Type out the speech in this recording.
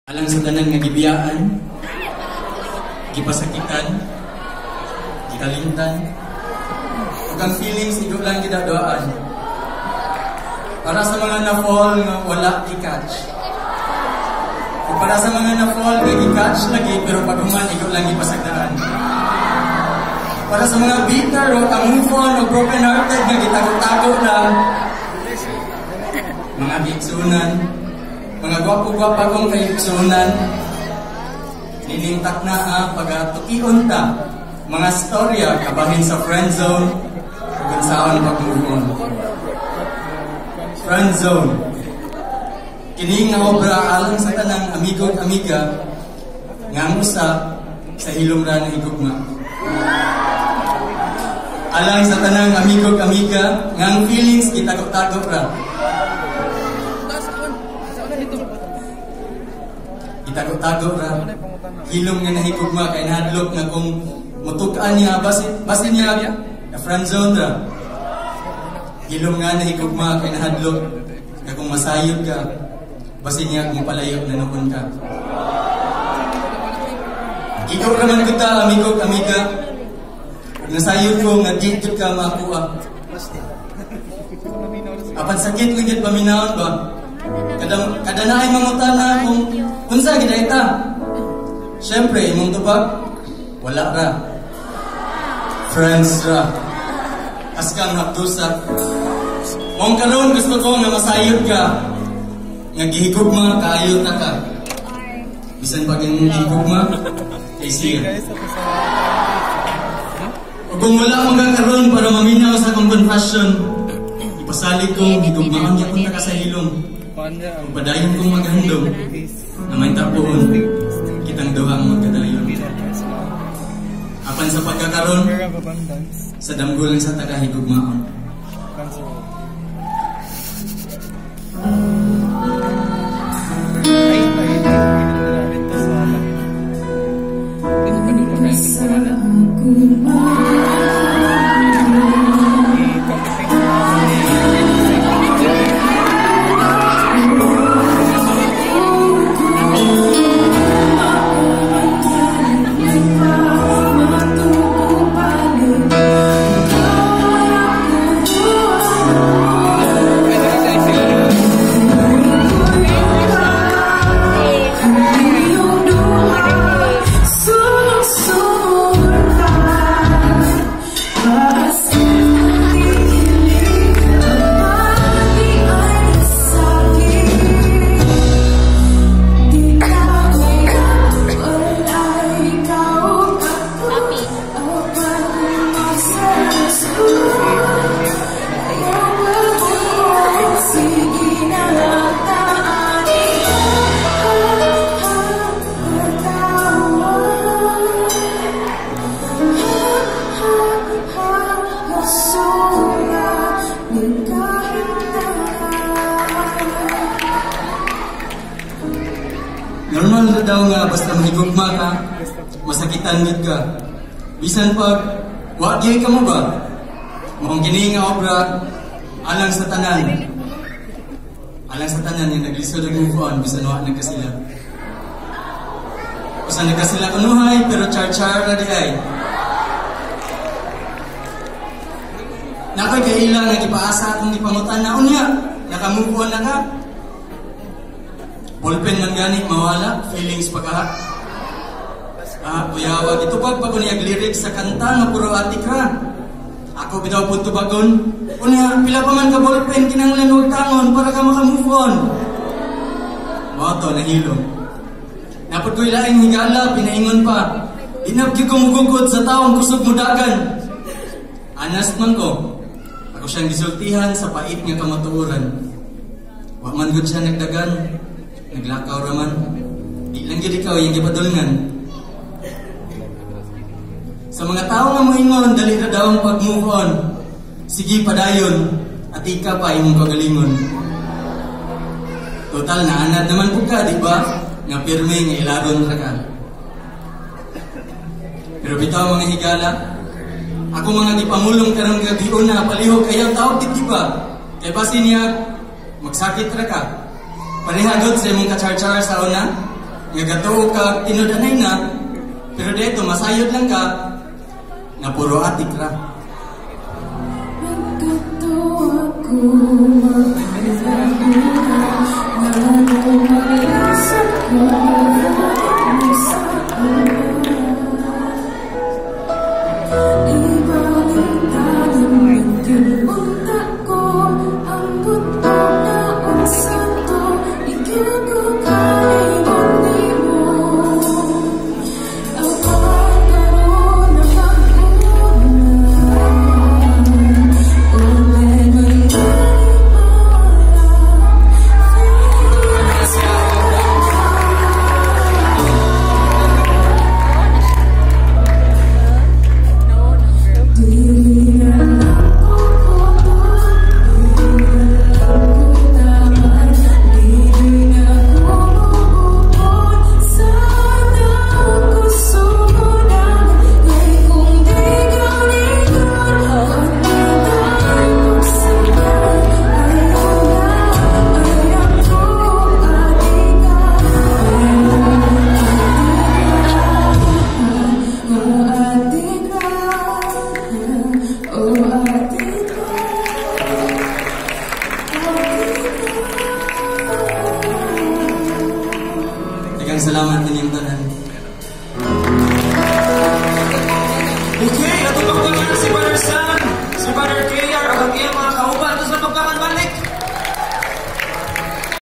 Alang sa tanan nga gibiyaan, gipasakitan, gikalimtan, ug ang feelings igo lang gidadoan. Para sa mga na-fall nga wala i-catch. Ug para sa mga na-fall nga gi-catch lagi pero pag human igo lang gipasagdaan. Para sa mga bitter o ka-move on o broken hearted nga gitago-tago lang, mga giigsunan, mga gwapo-gwapa kong kaigsunan, ninintak na pagatukion ta, mga storya kabahin sa friend zone, ug unsaon pag-move on. Friend zone. Kini nga obra alang sa tanang amigo ug amiga nga ang usa sa hilom ra na higugma. Alang sa tanang amigo ug amiga nga ang feelings gitago-tago ra. Gitago-tago ra. Hilom nga nahigugma kay nahadlok nga kung mutug-an niya basin niya na friend zone ra. Hilom nga nahigugma kay nahadlok nga kung masayod ka basin niya kung palayo na noon ka. Ikaw ra man gud ta, amigo ug amiga. Ug nasayod ko nga di jud ka makuha. Apan sakit lang gyud paminawon ba? Kada naay mangutana kung unsa gid ay ta. Syempre imong tubag wala ra. Friends ra. Askang hapdusa. Mong karon gusto ko nga masayod ka nga gihigugma kaayo ta ka. Bisan pag imong gihigugma kay siya. Ug kung wala man ka karon para maminaw sa akong confession, ipasalig ko higugmaon gyapon ta ka sa hilom. Ug padayon kong maghandom na may tapuhon kitang duha ang magkadayon. Apan sa pagkakaron, sa damgo lang sa takahigugmaon. Normal na daw nga basta mahigugma ka, masakitan gid ka. Bisan pag wa gyud ka mo ba? Maong kini nga obra alang sa tanan. Alang sa tanan nga naglisod og move on bisan wa nagkasila. Usa nagkasila kunuhay pero char-char ra di ay. Nakoy kaila nga gipaasa akong gipangutan na unya, naka-move on na ka. Ballpen man gani mawala, feelings pa ka. Kuyawa, gitubag pa ko niya lyrics sa kanta nga puro atik ra. Ako bitaw pud tubagon. Unya, pila pa man ka ballpen kinahanglan og tangon para ka maka-move on. Mao to nahilom. Napod ko'y laing higala, pinaingon pa. Di na gyud ko mugugod sa taong kusog mudagan. Honest man ko. Ako siyang gisultihan sa pait nga kamatuoran. Wa man gud siya nagdagan. Naglakaw raman. Di lang gyud ikaw yung gipadulngan. Sa mga tao nga moingon, dali ra daw ang pag-move on. Sige padayon, at ika pa imong kagalingon. Total naanad naman pud ka, di ba? Nga pirmi nga ilaron ra ka. Pero bitaw mga higala, ako mga gipamulong karong gabiuna, palihog ayaw tawag di ba? Kay basin niya, magsakit ra ka. Pareha gud sa imong ka-char-char sa una. Nga gatuo ka tinud-anay na, pero dito masayod lang ka nga puro atik ra. Nagkatuo ako magdala. Nga